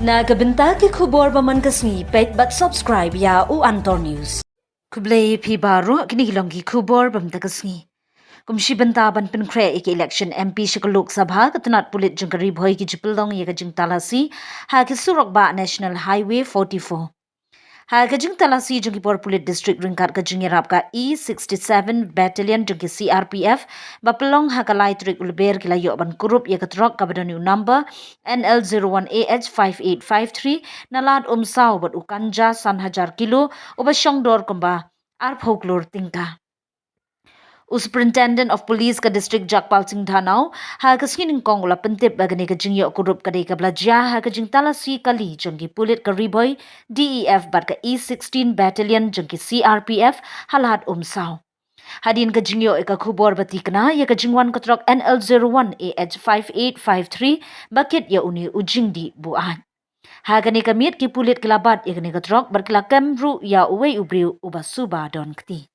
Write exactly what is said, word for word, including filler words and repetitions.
Na ka bynta ki khubor ba man ka sngi, peit bad subscribe ïa u Antor News. Khublei phi baroh, kine ki long ki khubor ba man ka sngi. Kum shi bynta ban pynkhreh ïa ka election M P sha ka Lok Sabha, ka tnat pulit jong ka Ri Bhoi ki ju pynlong ïa ka jingtalasi ha ki surok bah National Highway forty-four. Ha ka jingtalasi jong ki bor pulit district ryngkat ka jingïarap ka E sixty-seven Battalion jong ki C R P F ba pynlong ha ka lai tarik u Lber, ki la ïoh ban kurup ïa ka trok kaba don ïa u number N L zero one A H five eight five three na Lad Umsaw bad u ganja san hajar kilo uba shong dor kumba arphew klur tyngka. U Superintendent of Police ka district, Jagpal Singh Dhanoa, ha ka sngi nyngkong u la pyntip ba kane ka jingïoh kurup ka dei kaba la jia ha ka jingtalasi kali jong ki pulit ka Ri Bhoi D E F bad ka E sixteen Battalion jong ki C R P F ha Lad Umsaw. Hadien ka jingïoh ïa ka khubor ba tikna ïa ka jingwan ka trok N L zero one A H five eight five three ba kit ïa une u jingdih buaid. Ha kane ka miet ki pulit ki la bat ïa kane ka trok bad ki la kem ruh ïa uwei u briew uba suba don kti.